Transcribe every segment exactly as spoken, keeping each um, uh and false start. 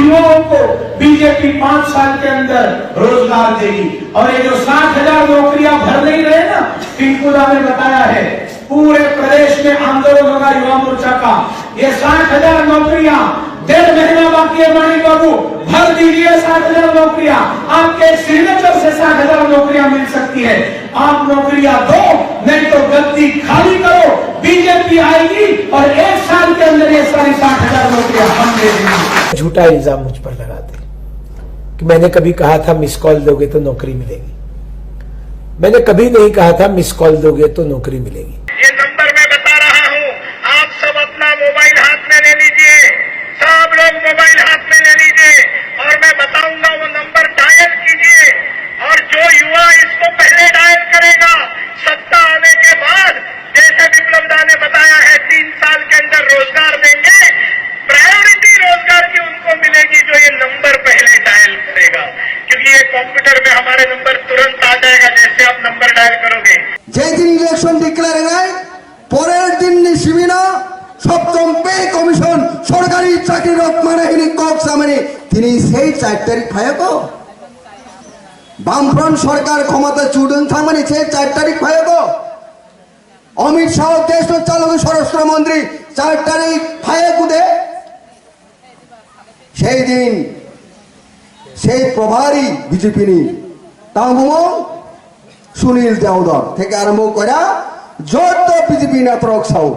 युवाओं को बीजेपी पांच साल के अंदर रोजगार देगी। और ये जो साठ हजार नौकरियां भर नहीं रहे ना, पिंकू दा ने बताया है, पूरे प्रदेश में आंदोलन होगा युवा मोर्चा का। ये साठ हजार नौकरियां डेढ़ महीना बाकी है, माणिक बाबू, भर दीजिए साठ हजार नौकरियां। आपके सिग्नेचर से साठ हजार नौकरियां मिल सकती है। आप नौकरियां दो, नहीं तो गद्दी खाली करो। बीजेपी आएगी और एक साल के अंदर ये सारी साठ हजार नौकरियां हम दे देंगे। झूठा इल्जाम मुझ पर लगाते कि मैंने कभी कहा था मिस कॉल दोगे तो नौकरी मिलेगी। मैंने कभी नहीं कहा था मिस कॉल दोगे तो नौकरी मिलेगी। ये नंबर मैं बता रहा हूँ, आप सब अपना मोबाइल हाथ में ले लीजिए, सब लोग मोबाइल हाथ में ले लीजिए और मैं बताऊंगा वो नंबर डायल कीजिए। और जो युवा इसको पहले डायल करेगा, सत्ता आने के बाद, जैसे विप्लव दा ने बताया है, तीन साल के अंदर रोजगार देंगे, प्रायोरिटी रोजगार की उनको मिलेगी जो ये नंबर पहले डायल करेगा, क्योंकि ये कंप्यूटर में हमारे नंबर तुरंत आ जाएगा जैसे आप नंबर डायल करोगे। যেদিন ইলেকশন ডিক্লেয়ার হয়, পরের দিন নিশিবিনা সপ্তম পে কমিশন সরকারি চাকরি রক মানে হিনি কক সামনে তিনি সেই চার তারিখ ফায়াকো বামফ্রন্ট সরকার ক্ষমতা চুডুন থামানি সেই চার তারিখ ফায়াকো অমিত শাহ দেশ চালক স্বরাষ্ট্র মন্ত্রী চার তারিখ ফায়াকুদে সেই দিন সেই প্রভারী বিজেপি নি তামুমো সুনীল দেওধর থেকে আরম্ভ করে যত বিজেপি নেতারক সাও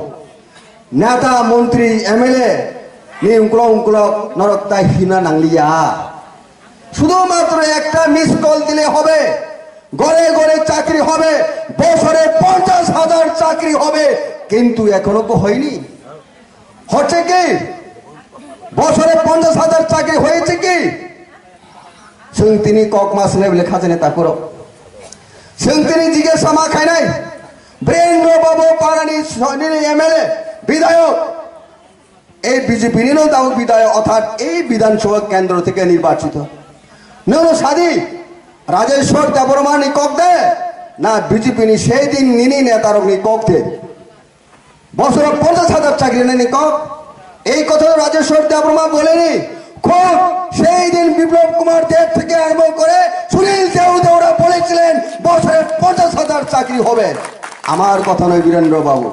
নেতা মন্ত্রী এমএলএ নি উংকুলো উংকুলো নরকতা হিনা নাংলিয়া। শুধুমাত্র একটা মিস কল দিলে হবে, ঘরে ঘরে চাকরি হবে, বছরে পঞ্চাশ হাজার চাকরি হবে, কিন্তু এখনো তো হয়নি। হচ্ছে কি? বছরে পঞ্চাশ হাজার চাকরি হয়েছে কি? Sengtini kok mas level khajani takuro. Sengtini jige sama khainai. Brendra Babu Parani Sonini MLA বিধায়ক, এই বিজেপি নিনো দাও বিধায়ক অর্থাৎ এই বিধানসভা কেন্দ্র থেকে নির্বাচিত। ননো সাদি রাজেশ্বর দেববর্মা নি কক দে না বিজেপি নি সেই দিন নিনি নেতারক নি কক দে। বছরে পঞ্চাশ হাজার চাকরি নেই কক। এই কথা রাজেশ্বর দেববর্মা বলেনি। খুব সেই দিন বিপ্লব কুমার দেব থেকে আরম্ভ করে সুনীল দেওধর ওরা বলেছিলেন বছরে পঞ্চাশ হাজার চাকরি হবে। আমার কথা নয় বীরেন্দ্র বাবু।